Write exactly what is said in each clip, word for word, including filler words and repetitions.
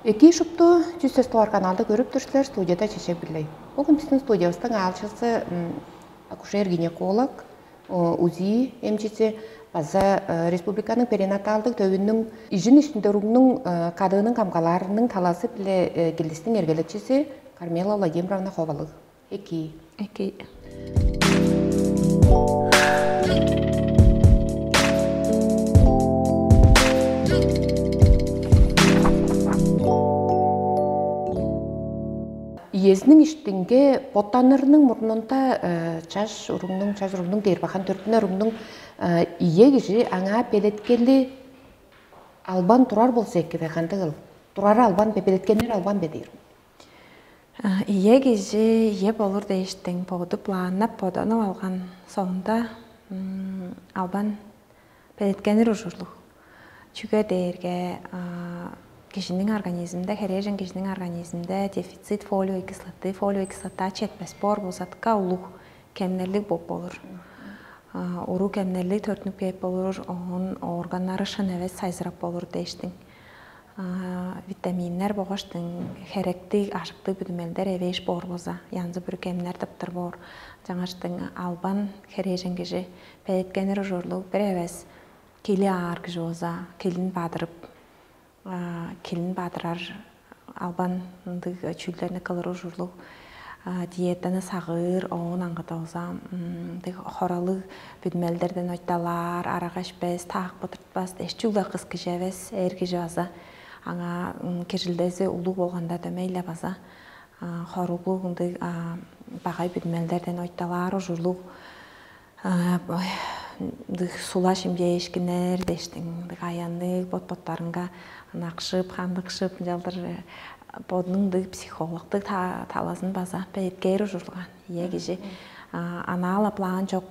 Эки шупту чүс сөс товар каналды көрүп тур силер, студияда Чечек Билей. Бүгүн биздин студиябыздың аалчысы акушер-гинеколог, УЗИ эмчиси база республиканың перинаталдык төвүнүң ижин иштинде уругнуң кадыының камгалаарының талазы биле килдистиң эргелекчиси Кармела Владимировна Ховалыг. Эки. Эки. Иезиниң иштинге боттанырының мурнунда чаш уругнуң, чаш уругнуң дээр бахан төрүттүнер уругнуң ие кижи аңаа белеткели албан турар болза эки бе, кандыгыл? Турары албан бе, белеткеннер албан бе дээр. Ийе кижи ийе болур дээштиң боду планнап боданып алган соонда албан белеткенир ужурлуг. Чүге дээрге кижиниң организмде, херээжен кижиниң организмде дефицит фолиевой кислоты, фолиевой кислота четпес боор болза, дыка улуг кемнерлиг боп болур. Уруу кемнерлиг төрүттүнүп кээп болур, оон органнары шын эвес сайзырап болур дээштиң. Витаминнер болгаш херектиг ажыктыг бүдүмелдер эвээш боор болза, янзы-бүрү кемнер тыптыр боор. Жаңаштың албан херээжен кижи белеткенир ужурлуг бир эвес кили аар кижи болза, килин бадырып, килин бадырар албан ындыг чүүлдерни кылыр ужурлуг, диетаны сагыыр, оон аңгыда болза ындыг хоралыг бүдүмелдерден ойталаар, арага ишпес, таак быдыртпас, эш чүгле кыс кижи эвес, эр кижи база аңаа киржилдези улуг болганда дөмей-ле база хоруглуг ындыг багай бүдүмелдерден ойталаар ужурлуг ындыг сула шимчээшкиннер дээштиң, ындыг аянныг бот-боттарынга ынакшып, хандыкшып, ынчалдыр бодунуң ындыг психологтуг талазын база белеткээр ужурлуган. Ийе кижи анаала план чок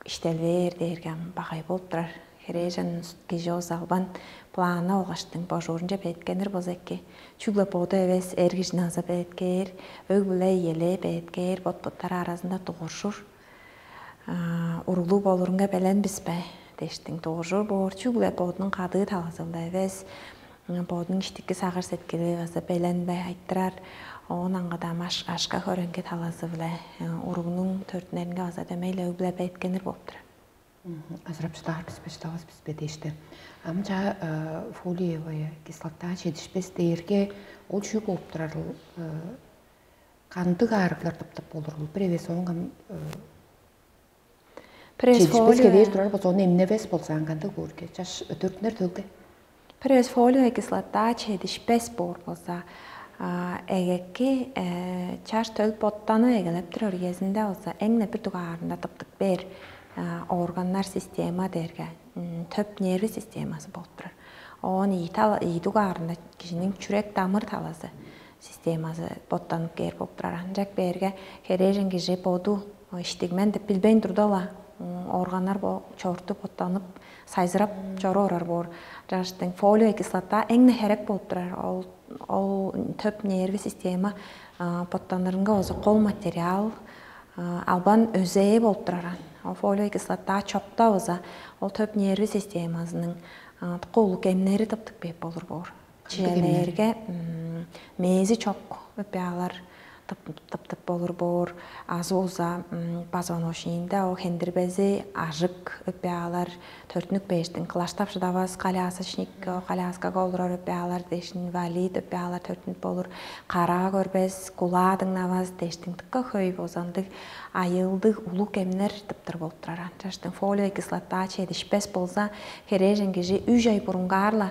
иштелбээр дээрге ам багай болуп турар. Херээжен кижи озалбан планы олгаштың божуурунче белеткенир болза эки. Чүгле боду эвес, эр кижини аза белеткээр, өг-бүле иелээ белеткээр, бот-боттары аразында дугуржур. Уруглуг болурунга белен бис бе дээштиң дугуржур боор, чүгле бодунуң кадыы талазы-биле эвес, бодунуң иштики сагыш-сеткили база белен бе айттырар. Оон аңгыда ашка-хөреңги талазы-биле уругнуң төрүттүнеринге база дөмей-ле өг-бүле белеткенир болуп турар. Азырап шыдаар бис бе, шыдавас бис бе дээшти. Ам чаа фолиевая кислота чедишпес дээрге ол чүү болуп турарыл? Кандыг аарыглар тыптып болурул? Бир эвес оон кам Пресс чедишпес фолио кедээр турар болза, ону эмневес болзаан кандыг боор ке? Чаш төрүттүнер төлге. Пресс фолио кислота чедишпес боор болза, эгеки чаш төл боттанып эгелеп турар үезинде болза, эң-не бир дугаарында тыптып бээр органнар система дээрге төп нервы системасы болуп турар. Оон ийи тала ийи дугаарында кижиниң чүрек дамыр талазы системазы боттанып кээр болуп турар. Ынчак бээрге херээжен кижи боду иштиг мен деп билбейн турда-ла, органнар бо чорутуп боттанып, сайзырап чоруп орар боор. Жаштың фолио кислота эң-не херек болуп турар. Ол ол төп нервы система боттанырынга оза кол материал албан өзээ болуп тураран. Ол фолио кислота чокта оза ол төп нервы системазының кол кемнери тыптып кээп болур боор. Чиелээрге мээзи чок өпеалар тыптып болур боор, азы болза позвоночныйында ол хендирбези ажык өпеалар төртүнүк бээштин кылаштап шыдавас колясочник, коляскага олурар өпеалар дээш инвалид өпеалар төртүнүк болур, караа көрбес, кулаа дыңнавас дээштин дыка хөй бозандыг айыылдыг улуг кемнер тыптыр болуп турар. Ынчаштың фолио кислота чедишпес болза, херээжен кижи үш ай бурунгаар-ла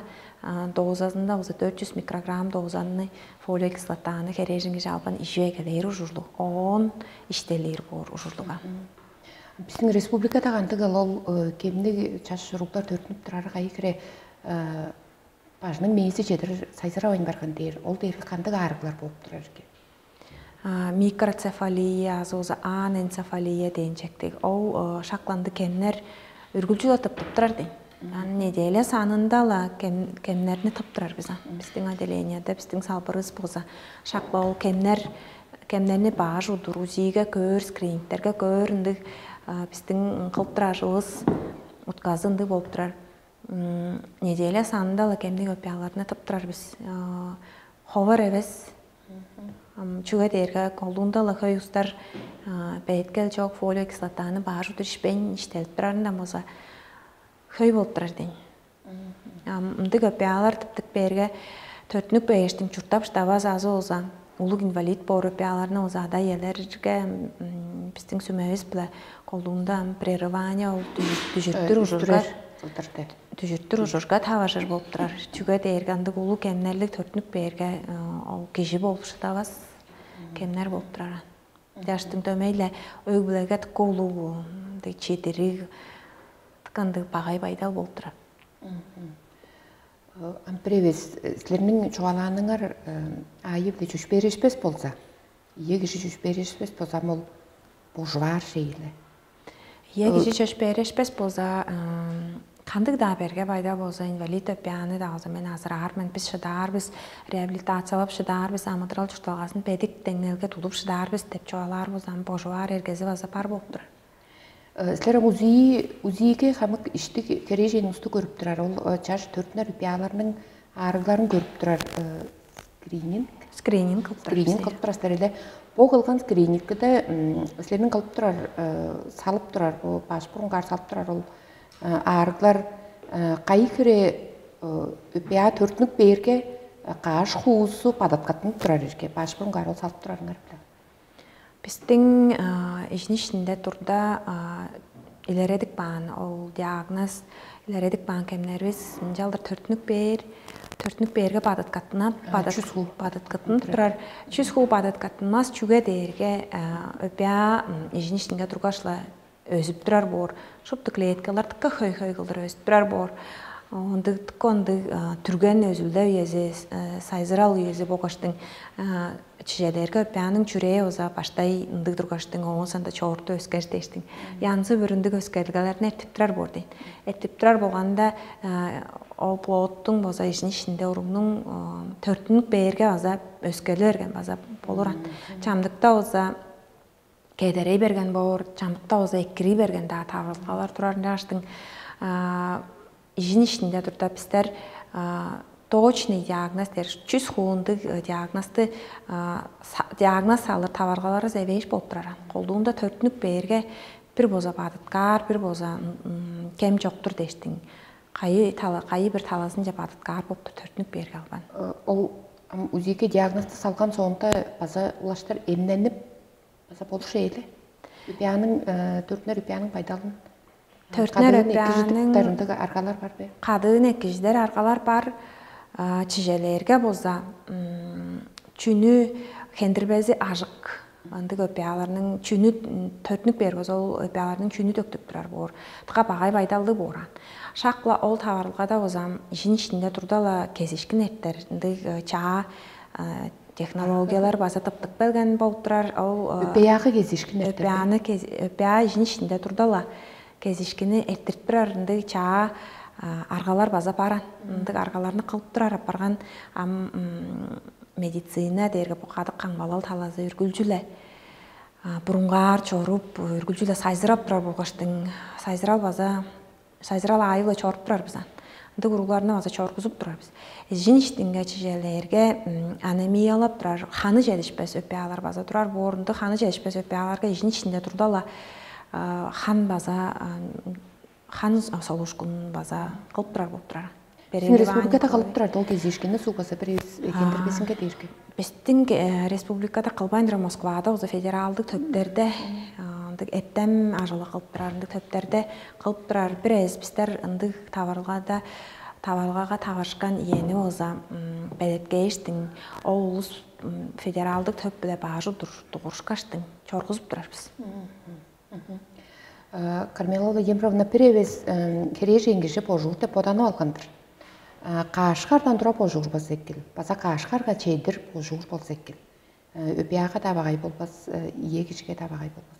дозазында болза дөрт жүз микрограмм дозаны фолио кислотаны херээжен кижи албан ижип эгелээр ужурлуг. Оон иштелээр боор ужурлуган. Биздин республикада кандыгыл ол кемниг чаш уруглар төрүттүнүп турары кайы хире бажының мээзи чедир сайзыравайн барган дээр. Ол дээрге кандыг аарыглар болуп турар экен? Микроцефалия азы болза аненцефалия дээн чектиг. Ол шакланды кемнер үргүлчү тыптып турар дейн. Ан неделя санында-ла кемнерни тыптырар биз. Биздин отделенияда биздин салбырыбыз болза шакла ол кемнер кемнерни бааш удур узиге көөр, скринингтерге көөр ындыг биздин кылып турарыбыз утказы ындыг болуп турар. Неделя санында-ла кемниг өпеаларны тыптырар биз. ховар эвес. Чүге дээрге колдуунда-ла хөй устар бээткел чок фолио кислотаны баар удур ишпейн иштелип турарындан болза, хөй болуп турар дээни. Ам ындыг өпеялар тыптык бээрге, төртүнүк бээштиң чурттап шыдавас азы болза, улуг инвалид боор өпеяларны болза ада иелерге биздин сүмевис биле колдуунда ам прерывание ол дүжүртүр ужурга, кылдырды, дүжүртүр ужурга таважыр болуп турар. Чүге дээрге ындыг улуг эмнерлиг төртүнүк бээрге ол кижи болуп шыдавас кемнер болуп турар. Жаштың дөмейле өг-бүлеге дыка улуг, дег чедириг, дыка ындыг багай байдал болуп турар. Ампревес, силерниң чугаалааныңар аайы-биле чүш беришпес болза, ийе кижи чүш беришпес болза, ам ол бужуваар шейле. Ийе кижи чүш беришпес болза, кандыг-даа берге байдал болза, инвалид өпяаны-даа болза, мен азыраар мен, бис шыдаар бис, реабилитациялап шыдаар бис, амыдырал чуртталгасын бедик деңнелге тудуп шыдаар бис деп чугаалаар болза, ам божуваар эргези база бар болуп турар. Силер узии узииге хамык иштиг херээжен усту көрүп турар. Ол чаш төрүттүнер пиаларның аарыгларын көрүп турар. Скрининг, скрининг кылып турар. Скрининг кылып турар силер эле. Бу кылган скринингиде силерниң кылып турар, салып турар, бу баш бурунгаар салып турар ол аарыглар кайы хире пиа төрүттүнүп бээрге каш хуузу бадыткаттынып турар эрге, баш бурунгаар ол салып турарыңар биле. Бистиң ижин ишинде турда илередик баан ол диагноз, илередик баан кемнерибис ынчалдыр төртүнүк бээр, төртүнүк бээрге бадыткаттынат, бадыткаттынып турар. Чүс хуу бадыткаттынмас чүге дээрге өпя ижин ишинге тургашла өзүп турар боор. Шупту клеткалар дыка хөй-хөй кылдыр өзүп турар боор. Ондук дыка ондук түрген өзүлде үези, сайзырал үези болгаштың чижелерге өпеаның чүрээ уза баштай ындыг тургаштың оон санда чоорту өскер дээштиң. Янзы бүрүндүг өскерлигаларны эртип турар боор дейн. Эртип турар болганда ол плооттуң база ижин ишинде уругнуң төртүнүк бээрге база өскерлип берген база болур ан. Чамдыкта база кедерей берген боор, чамдыкта база эккирий берген даа таварылгалар турар ынчааштың ижин ишинде турда бистер точный диагноз дээр, чүс хуундуг диагнозду диагноз салыр таваргаларывыс эвээш болуп турар. Колдуунда төрүттүнүп бээрге бир боза бадыткаар, бир боза кем чоктур дээштиң. Кайы тала кайы бир талазынча бадыткаар болуптур төрүттүнүп бээрге албан. Ол узиге диагнозду салган соонда база улаштар эмненип база болуш ээле. Үпяның төрүнөр үпяның байдалын төрүнөр үпяның ындыг аргалар бар бе? Кадыын эккижидер аргалар бар. Чижелээрге болза чүнү хендирбези ажык. Ындыг өпяларның чүнү төрүнүп бээр болза ол өпяларның чүнү төктүп турар боор. Тыка багай байдалдыг бооран. Шакла ол таварылгада болзам ижин ишинде турда-ла кезишкин эртер. Ындыг чаа технологиялар база тыптык белген болуп турар. Ол Өпеягы кезишкин эртер. Өпеяны өпея ижин ишинде турда-ла кезишкини эртирип турар ындыг чаа аргалар база баран. Ындыг аргаларны кылып турар апарган ам медицина дээрге бу кадык камгалал талазы үргүлчү-ле бурунгаар чоруп, үргүлчү-ле сайзырап турар болгаштың сайзырал база сайзырал аайы-ла чоруп турар бис ан. Ындыг уругларны база чоргузуп турар бис. Ижин иштинге чижээлээрге анемиялап турар, ханы чедишпес өпеялар база турар. Боорунда ханы чедишпес өпеяларга ижин иштинде турда-ла хан база хан солушкун база кылып турар болуп турар. Сиң республикада калып турар ол кезиишкинни суг база бир эвиндирбесинге дээрге. Биздин республикада кылбайн турар, Москвада оза федералдык төптерде ындык эттем ажылы кылып турар, ындык төптерде кылып турар. Бир эвес бистер ындык таварылгада таварылгага таварышкан иени оза белеткээштиң, ол улус федералдык төп биле баажы дугурушкаштың чоргузуп турарбыз. Кармела Владимировна, бир эвес херээжен кижи божуур деп боданып алган-дыр. Каашкардан тура божуур болза экил, база каашкарга чедир божуур болза экил. Өпеяга да багай болбас, ие кижиге да багай болбас.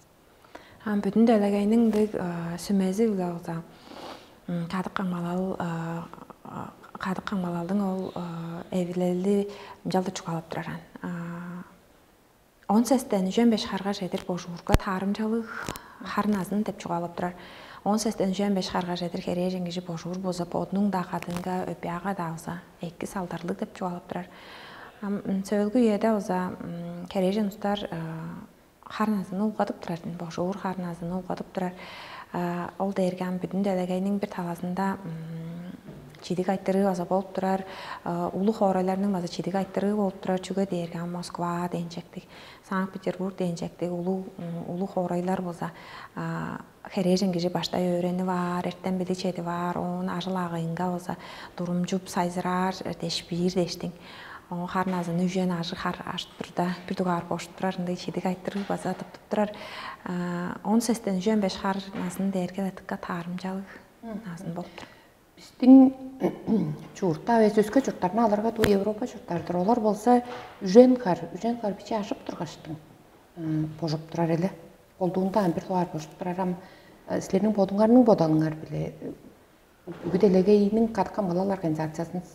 Ам бүдүн делегейниң дег сүмези үле болза, кадык камгалал кадык камгалалдың ол эвилели ынчалдыр чугаалап тураран. Он сестен үжен беш харга чедир божуурга таарымчалыг хар назын деп чугаалап турар. Он сестен үжен беш харга чедир херээжен кижи божуур болза, бодунуң-даа кадынга өпеага даалза, эки салдарлыг деп чугаалап турар. Ам сөөлгү үеде база херээжен устар хар назыны угадып турар, божуур хар назыны угадып турар. Ол дээрге ам бүдүн делегейниң бир талазында чидиг айтырыы база болуп турар, улуг хоорайларның база чидиг айтырыы болуп турар. Чүге дээрге ам Москва дээнчектиг, Санкт-Петербург дээнчектиг улуг улуг хоорайлар болза, херээжен кижи баштай өөренип аар, эртен билиг чедип аар, оон ажыл агыйынга болза дурумчуп сайзыраар дээш бээр дээштиң. Оон хар назыны үжен ажыг хар ажып турда, бир дугаар божуп турар ындыг чидиг айтырыг база тыптып турар. Он сестен үжен беш хар назын дээрге дыка таарымчалыг назын болуп тур. Бистиң чуртта эвес өске чурттарны алырга дуу Европа чурттардыр. Олар болза үжен хар, үжен хар биче ажып тургаштың божуп турар эле. Колдуунда ам бир дугаар божуп турар ам силерниң бодуңарның бодалыңар биле бүгү делегейниң кадык камгалал организациясын.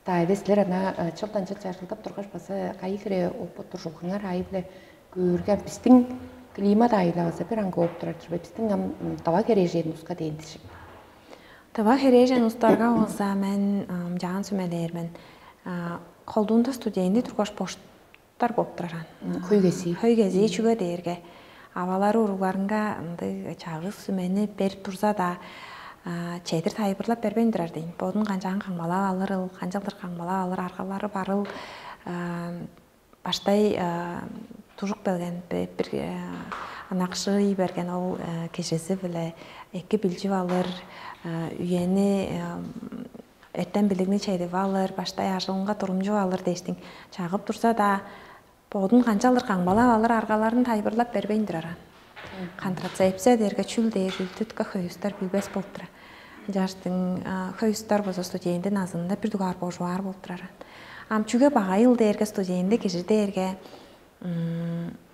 Да эвес силер ана чылдан чыл чаржылдап тургаш база кайы хире опыт туржулгаңар аайы биле көөрге бистиң климат аайы-ла база бир аңгы болуп турар турбай бистиң ам дава херээжен уска дээн дижик. Дава херээжен устарга болза мен жаан сүмелээр мен. Колдуунда студенти тургаш боштар болуп тураран. Хөй кезии. Хөй кезии чүге дээрге авалары уругларынга ындыг чагыс сүмени берип турза-даа, чедир тайылбырлап бербейн турар дейн. Бодун канчаан камгалап алырыл, канчалдыр камгалап алыр аргалары барыл. Баштай тужук берген бир ынакшый берген ол кижизи-биле эки билчип алыр, үени эртен билигни чедип алыр, баштай ажылынга турумчуп алыр дээштиң чагып турза-даа, бодун канчалдыр камгалап алыр аргаларын тайылбырлап бербейн тураран. Контрацепция дээрге чүл дээр чүл түткө хөй устар билбес болуп турар. Ынчаштың хөй устар болза студенти назынында бир дугаар божугаар болуп тураран. Ам чүге багайыл дээрге студенти кижи дээрге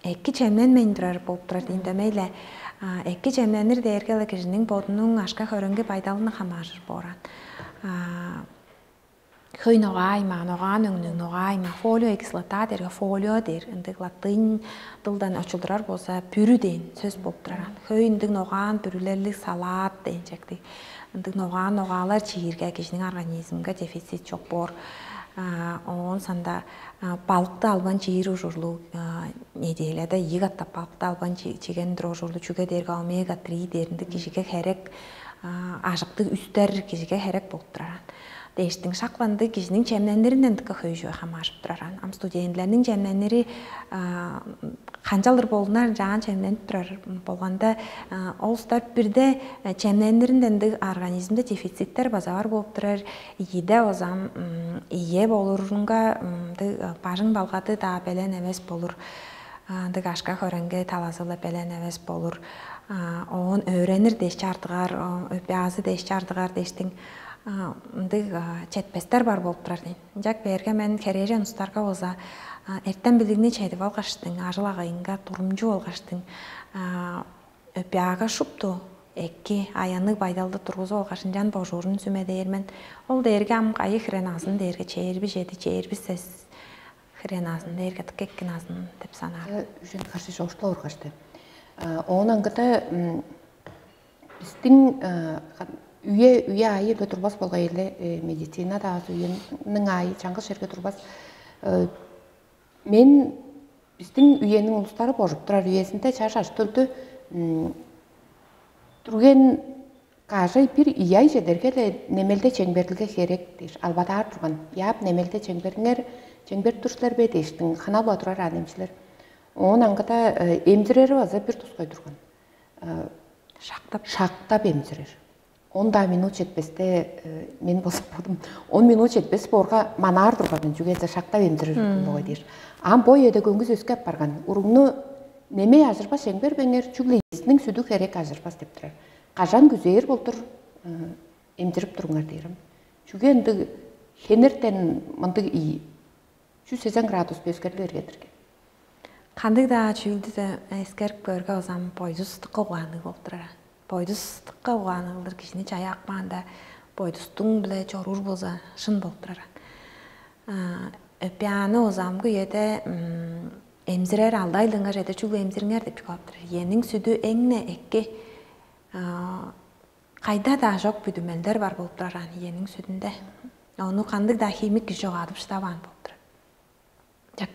эки чемненмейн турар болуп турар дейм дөмейле. Эки чемненир дээрге-ле кижиниң бодунуң ашка хөреңги байдалына хамааржыр бооран. Хөй ногаай маан, ногаан өңнүг ногаай маан, фолио экислата дээрге фолио дээр, ындыг латынь дылдан очулдурар болза бүрү дээн сөс болуп турар. Хөй ындыг ногаан бүрүлерлиг салаат дээнчектиг. Ындыг ногаан ногаалар чиирге кижиниң организмге дефицит чок боор. Оон санда балыкты албан чиир ужурлуг, неделяда ийи катап балыкты албан чиген-дир ужурлуг, чүге дээрге омега три дээринде кижиге херек, ажыктыг үстер кижиге херек болуп тураран. Дээштиң шакланды кижиниң чемнениринден дыка хөй чүве хамаажып тураран. Ам студентилерниң чемненири канчалдыр болунар жаан чемненип турар болганда, ол устар бирде чемнениринден дыг организмде дефициттер база бар болуп турар. Ийиде озам ие болурунга бажың балгады-даа белен эвес болур. Ындыг ашка хөреңге талазы-ла белен эвес болур. Оон өөренир дээш чардыгар, өпеазы дээш чардыгар дээштиң ындыг четпестер бар болуп турар дейн. Ынчак бээрге мен херээжен устарга болза эртен билигни чедип алгаштың, ажыл агайынга турумчу болгаштың, өпеага шупту эки аянныг байдалды тургузуп алгаш ынчан божуурун сүмедээр мен. Ол дээрге ам кайы хире назын дээрге чээрби чеди, чээрби сес хире назын дээрге дыка эки назын деп санаар. Үжен каршы чогуштула ургашты. Оон аңгыда бистиң үе үе аайы эле турбас болгай эле медицина даазы үениң аайы чаңгыс черге турбас. Мен бистиң үениң улустары божуп турар үезинде чаш аштөлдү түрген кажай бир ийи ай чедерге эле немелде чеңберлиге херек дээш албадаар турган. Яап немелде чеңбериңер чеңберип тур силер бе дээштиң хынап-ла турар аан эмчилер. Оон аңгыда эмзирери база бир тускай турган. Шактап шактап эмзирер. Он-даа минут четпесте мен болза бодум он минут четпес боорга манаар турган мен чүге дээрге шактап эмзирер болгай дээр. Ам бо үеде көңүс өскеп барган. Уругну немей ажырбас чембербеңер, чүгле иесиниң сүдү херек ажырбас деп турар. Кажан күзээр болдур эмзирип туруңар дээрим. Чүге ындыг хенертен мындыг ийи чүс сезен градус бөскерли эргедирген. Кандыг-даа чүүлдү эскерип көөрге озам бойдус дыка угаанныг болуп турар. Бойдус дыка угаанныг кылдыр кижини чаяап каанда бойдустуң биле чоруур болза шын болуп турар. Өпианы озамгы үеде эмзирер алды айлыыңар чеде чүгле эмзириңер деп чугаалап турар. Иениң сүдү эңне эки кайда-даа чок бүдүмелдер бар болуп турар ан иениң сүдүнде. Ону кандыг-даа химик кижи чогаадып шыдаваан болуп турар.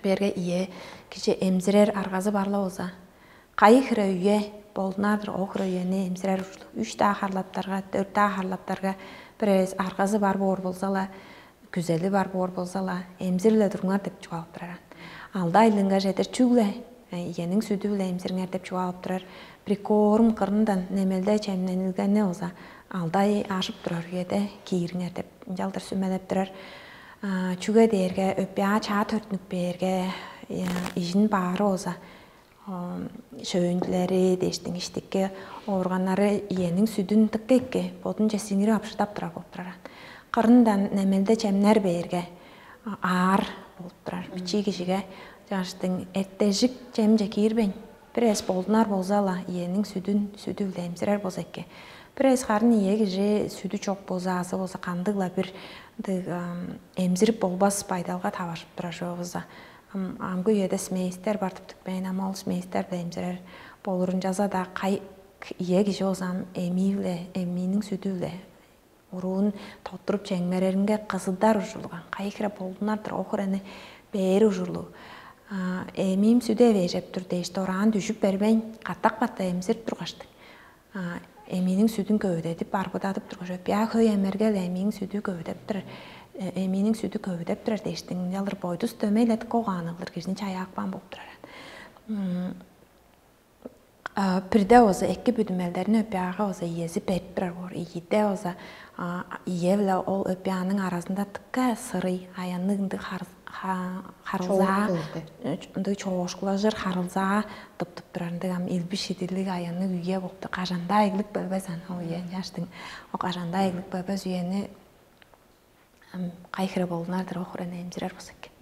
Берге ие кижи эмзирер аргазы бар-ла болза, кайы хире үе болдунар-дыр, ол хире үени эмзирер ужурлуг. Үш-даа харлаптарга, дөрт-даа харлаптарга бир эвес аргазы бар боор болза-ла, күзели бар боор болза-ла, эмзир-ле туруңар деп чугаалап турар. Алды айлыынга чедир чүгле иениң сүдү-биле эмзириңер деп чугаалап турар. Прикорм кырындан немелде чемненилгени болза, алды ай ажып турар үеде киириңер деп ынчалдыр сүмелеп турар. Чүге дээрге өппяа чаа төртүнүп бээрге, ижин баары болза, шөйүндүлери дээштиң иштикке оорганнары иениң сүдүн тыкка эки бодунче сиңирип апшырдап турар болуп турар. Кырындан немелде чемнер бээрге, аар болуп турар. Бичии кижиге чааштың эртежик чемче киирбейн, бир эс болдунар болза-ла, иениң сүдүн сүдү-биле эмзирер болза эки. Бир эс харын ие кижи сүдү чок болза, азы болза кандыг-ла бир ындыг эмзирип болбас байдалга таваржып турар чогувуза, амгы үеде смейстер бар тыптык бейн, ама ол смейстер-биле эмзирер болурунчаза-даа, кай ие кижи болза ам эмии-биле, эмииниң сүдү-биле уруун тоттуруп чемнереринге кызыдар ужурлуган, кайы хире болдунар-дыр, ол хирени бээр ужурлуг. Эмиим сүдү эвээжеп тур дээш, дораан дүжүп бербейн, катап-катап эмзирип тургаштың, эмииниң сүдүн көвүдедип, арбыдадып тургаш, өппяа хөй эмерге-ле эмииниң сүдү көвүдеп турар, эмииниң сүдү көвүдеп турар дээштиң, ынчалдыр бойдус дөмей-ле дыка огаанныг кылдыр кижини чаяапкан болуп турар. Бирде болза эки бүдүмелдерин өппяага болза иези берип турар боор. Ийиде болза ие-биле ол өппяаның аразында дыка сырый, аянныг ындыг харылзаа, ындыг чоошкулажыр харылзаа тыптып турар, ындыг ам илби шидирлиг аянныг үе болупту. Кажан-даа эглип келбес ан ол үе, чааштың. Ол кажан-даа эглип келбес үени кай хире болунар-дыр, ол хире эмчирер болза экен.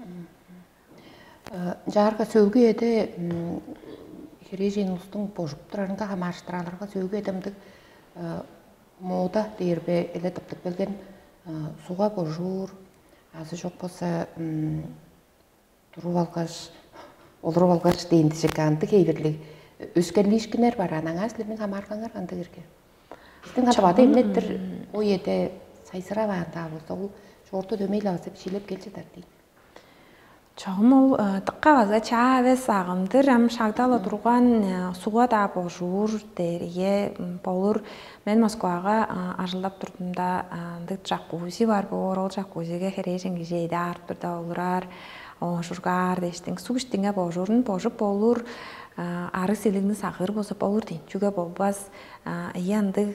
Ынчаарга сөөлгү үеде херээжен улустуң божуп турарынга хамаарыштыр алырга, сөөлгү үеде мындыг мода дээр бе, эле тыптып келген суга божуур, азы чок болза туруп алгаш, олуруп алгаш дээн дижик андыг хей-бирлиг өскерлиишкиннер бар. Анаңаа силерниң хамааргаңар кандыг эрге? Биздин кадавада эмнеттир бо үеде сайзыраваан-даа болза, ол чоорту дөмей-ле база бишиилеп кел чыдар дейт. Чогум ол дыкка база чаа эвес агымдыр, ам шагда-ла турган суга-даа божуур дээрге болур. Мен Москвага ажылдап турдумда, ындыг джакузи бар боор, ол джакузиге херээжен кижи эде аарып турда олурар, оожургаар дээштиң, суг иштинге божуурун божуп болур, арыг силигни сагыыр болза болур дейн. Чүге болбас, ийи ындыг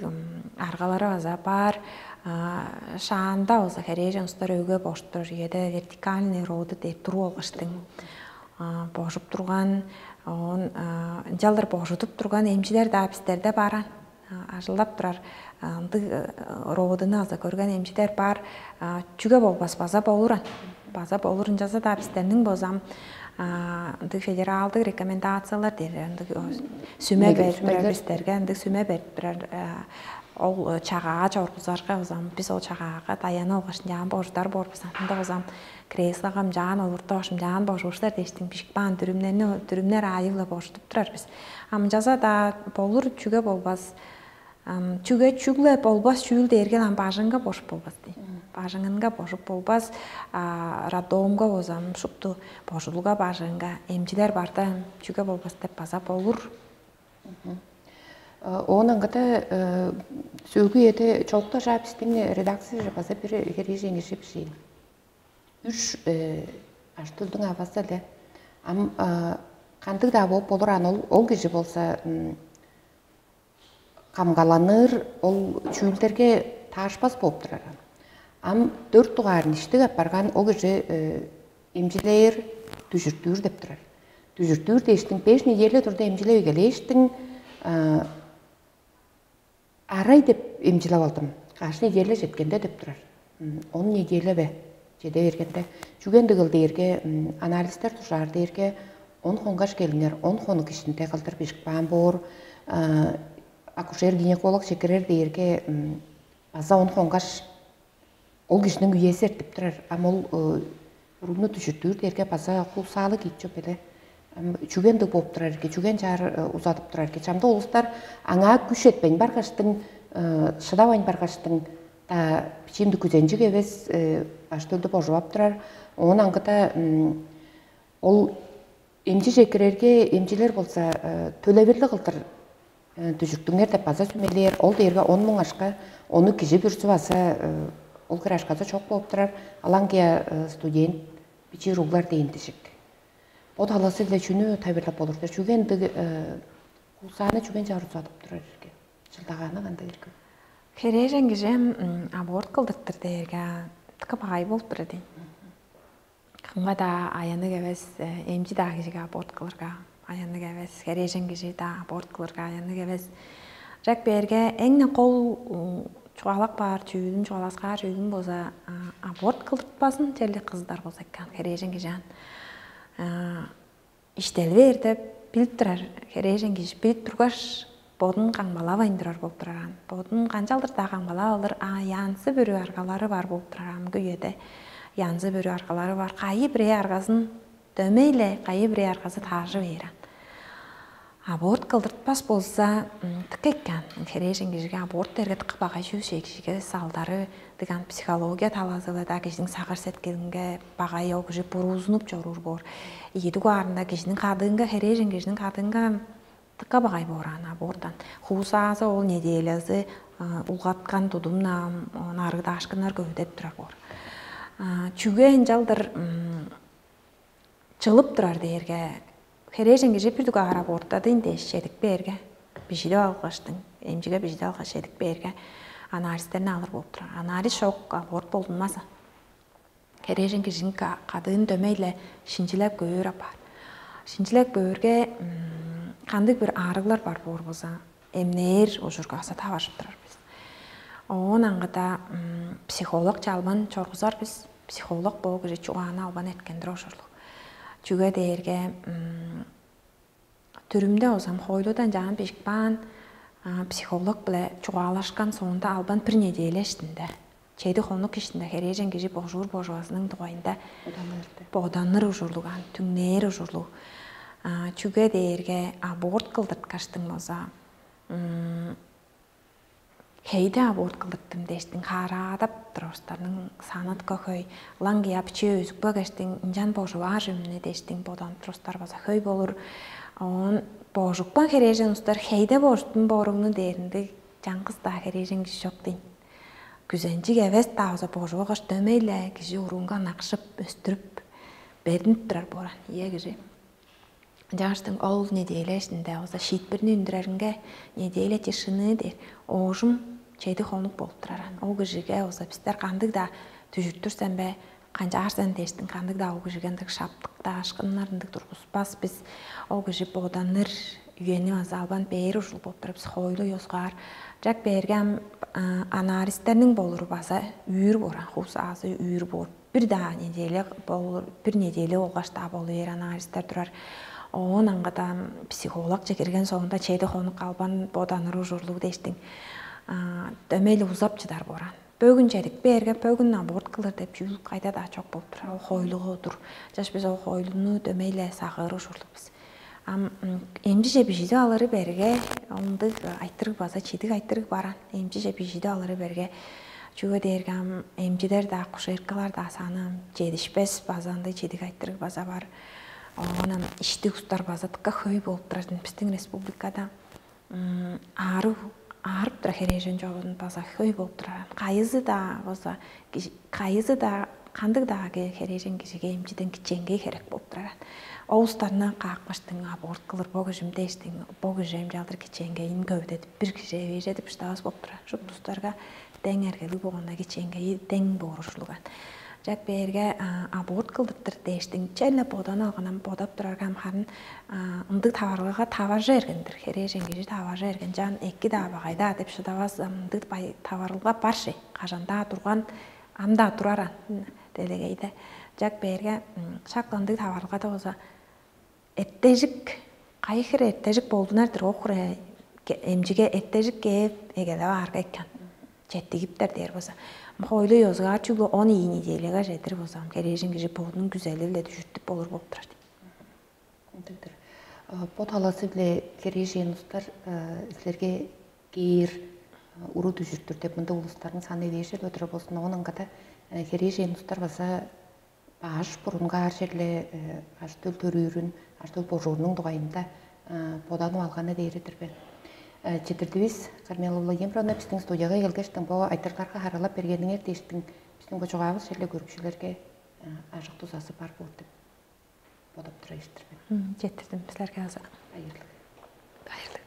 аргалары база бар. Шаанда болза херээжен устар өйге боштур, үеде вертикальный роды дээр туруп алгаштың божуп турган, оон ынчалдыр божудуп турган эмчилер-даа бистерде баран, ажылдап турар ындыг родуну база көрген эмчилер бар. Чүге болбас, база болуран. База болурунчаза-даа бистерниң бозам ындыг федералдык рекомендациялар дээр, ындыг сүме берип турар, бистерге ындыг сүме берип турар. Ол чагаа чоргузарга базам, бис ол чагаага даяна алгаш ынчаан божудар боор бис. Анда базам креслогам жаан олурту башым жаан божууштар дээштиң бижик баан дүрүмнерни дүрүмнер аайы-биле божудуп турар бис. Амчаза-даа болур, чүге болбас. Чүге чүгле болбас чүүл дээрге ам бажыңга божуп болбас дейн. Бажыңынга божуп болбас. Роддомго бозам шупту божулуга бажыңга эмчилер барда, чүге болбас деп база болур. Оон аңгыда сөөлгү үеде чоокта жаа бистиң редакцияже база бир херээжен кижи бижээн. Үш аштөлдүң авазы эле. Ам кандыг-даа бооп болур ан ол ол кижи болза камгаланыр ол чүүлдерге таашпас бооп турар. Ам дөрт дугаарын иштиг апарган ол кижи эмчилээр, дүжүртүүр деп турар. Дүжүртүүр дээштиң беш неделя турда эмчилеп эгелээштиң арай деп эмчилеп алдым. Каш неделя четкенде деп турар. Он неделя бе? Чеде бергенде. Чүге ындыгыл дээрге анализтер дужаар дээрге он хонгаш келиңер, он хонук ишинде кылдыр бижип каан боор. Акушер гинеколог чекирер дээрге база он хонгаш ол кижиниң үези эртип турар. Ам ол бурунну дүжүртүүр дээрге база хуусаалыг ийик чоп эле. Чүге ындыг болуп турар эрге, чүге ынчаар узадып турар эрге? Чамдык улустар аңаа күш этпейн баргаштың, шыдавайн баргаштың, бичиимди күзенчиг эвес баш төлдү божуп ап турар. Оон аңгыда Ол эмчи чекирерге эмчилер болза төлевирлиг кылдыр дүжүктүңер деп база сүмелээр. Ол дээрге он муң ашка ону кижи бүрсү база ол кырашказы чок болуп турар. Алаңгыя студент бичии уруглар дээн дижик. Бо талазы-биле чүнү табирлап болур чүге ындыг кулсааны чүген чаар узадып турар эрге? Чылдагааны кандай эрге? Херээжен кижи аборт кылдыртыр дээрге тыка багай болуп турар дейн. Кымга-даа аянныг эвес, эмчи-даа кижиге аборт кылырга аянныг эвес, херээжен кижи-даа аборт кылырга аянныг эвес. Ырак бээрге эң-не кол чугаалак баар чүүлүн, чугааласкаар чүүлүн болза аборт кылдыртпазын, черле кыздар болза экен, херээжен кижи аан иштел бээр деп билип турар. Херээжен кижи билип тургаш, бодун камгалавайн турар болуп турар аан. Бодун канчалдыр-даа камгалап алыр янзы бүрү аргалары бар болуп турар амгы үеде. Янзы бүрү аргалары бар. Кайы бирээ аргазын, дөмей-ле кайы бирээ аргазы тааржы бээр аан. Аборт кылдыртпас болза, тыка экен. Херээжен кижиге аборт дээрге тыка багай чүүл, кижиге салдары дыган психология талазы-ла-даа кижиниң сагыш сеткилинге багай, ол кижи буруузунуп чоруур боор. Ийи дугаарында кижиниң кадыынга, херээжен кижиниң кадыынга тыка багай боор аан аборттан. Хуусаазы ол неделязы улгаткан тудум-на, ону арыгдаашкыннар көвүдеп турар боор. Чүге ынчалдыр чылып турар дээрге, херээжен кижи бир дугаар аборттадыйн дээш чедип бээрге, бижидип алгаштың, эмчиге бижидип алгаш чедип бээрге, анализтерни алыр болуп турар. Анализ шок, аборт болдунмаза. Херээжен кижиниң кадыын дөмей-ле шинчилеп көөр апаар. Шинчилеп көөрге, кандыг бир аарыглар бар боор болза, эмнээр ужурга база таваржып турар бис. Оон аңгыда психолог чалбан чоргузар бис. Психолог боо кижи чугааны албан эрткендир ошурлуг. Чүге дээрге дүрүмде озам хойлудан жаан бижип каан психолог-биле чугаалашкан соонда албан бир неделя иштинде, чеди хонук иштинде херээжен кижи божуур божувазының дугайында боданыр ужурлуг, ан түңнээр ужурлуг. Чүге дээрге аборт кылдырткаштың болза, хейде аборт кылдыртым дээштиң, хаараадап турарыстарның санат көй. Ылаңгыя бичээ өзүкпе кештиң, ынчан божуваар чүвүнү дээштиң боданып турустар база хөй болур. Оон боожукпан херээжен устар хейде боожуттун бооруңну дээриндиг чаңгыс-даа херээжен кижи чок дейн. Күзенчиг эвес-даа база божуп алгаш, дөмей-ле кижи уруунга накшып, өстүрүп, бердинип турар бооран ие кижи. Ынчангаштың ол неделя иштинде база шиитпирни үндүреринге неделя тишины дээр оожум чеди хонук болуп турар. Ол кижиге база бистер кандыг-даа дүжүртүр сен бе, канчаар сен дээштиң, кандыг-даа ол кижиге ындыг шаптыктаашкыннар ындыг тургуспас бис. Ол кижи боданыр үени база албан бээр ужул болуп турар бис, хойлу ёзгаар. Жак бээрге ам анализтерниң болуру база үүр боор, хуус аазы үүр боор. Бир-даа неделя болур, бир неделя болгаш-даа болу бээр анализтер турар. Оон аңгыда психологче кирген соонда чеди хонук албан боданыр ужурлуг дээштиң. Дөмей-ле узап чыдар боор аан. Бөгүн чедип бээрге, бөгүн аборт кылыр деп чүүл кайда-даа чок болуп турар. Ол хойлуга удур. Чаш бис ол хойлуну дөмей-ле сагыыр ужурлуг бис. Ам эмчиже бижидип алыры берге, ындыг айтырыг база чидиг айтырыг баран. Эмчиже бижидип алыры берге, чүге дээрге ам эмчилер-даа, акушеркалар-даа саны ам жетишпес база ындыг чидиг айтырыг база бар. Оон ам иштиг устар база дыка хөй болуп турар бистиң республикада. Аарыг, аарып тура херээжен чогун база хөй болуп турар. Кайызы-даа база кайызы-даа кандыг-даа херээжен кижиге эмчиден кичээнгей херек болуп турар. Ол устарны каапкаштың, аборт кылыр бо кижим дээштиң, бо кижи эмчалдыр кичээнгейин көвүдедип, бир кижи эвээжедип шыдавас болуп турар. Шупту устарга дең эргелиг болганда кичээнгейи дең боор ужурлуган. Жак бээрге аборт кылдыртыр дээштиң, черле бодан алганам бодап турарга ам харын ындыг таварылгага таваржа эргендир. Херээжен кижи таваржа эрген, чаан эки-даа багай-даа деп шыдавас, ындыг таварылга бар ши. Кажан-даа турган, ам-даа турар ан делегейде. Жак бээрге шак ындыг таварылгада болза, эртежик, кайы хире эртежик болдунар-дыр, ол хире эмчиге эртежик кээп эгелеп аарга экен. Четтигиптер дээр болза, хойлу ёзугаар чүгле он ийи неделяга чедир болза, херээжен кижи бодунуң күзели-биле дүжүртүп болур болуп турар. Ындыг-дыр. Бо талазы-биле херээжен устар силерге кээр, уру дүжүртүр деп мында улустарның саны эвээжеп өдүрө болзун. Оон аңгада херээжен устар база аш бурунгаар черле аш төл төрүүрүн, аш төл божуурунуң дугайында боданып алганы дээри-дир бе. Читирдивис Кармела Владимировна биздин студияга келгештиң бо айтырларга харалап бергениңер дээштиң биздин бо чугаавыс черле көрүкчүлерге ажык тузасы бар боор деп бодоп тура иштирбин. Жетирдим силерге аза. Айырлык. Айырлык.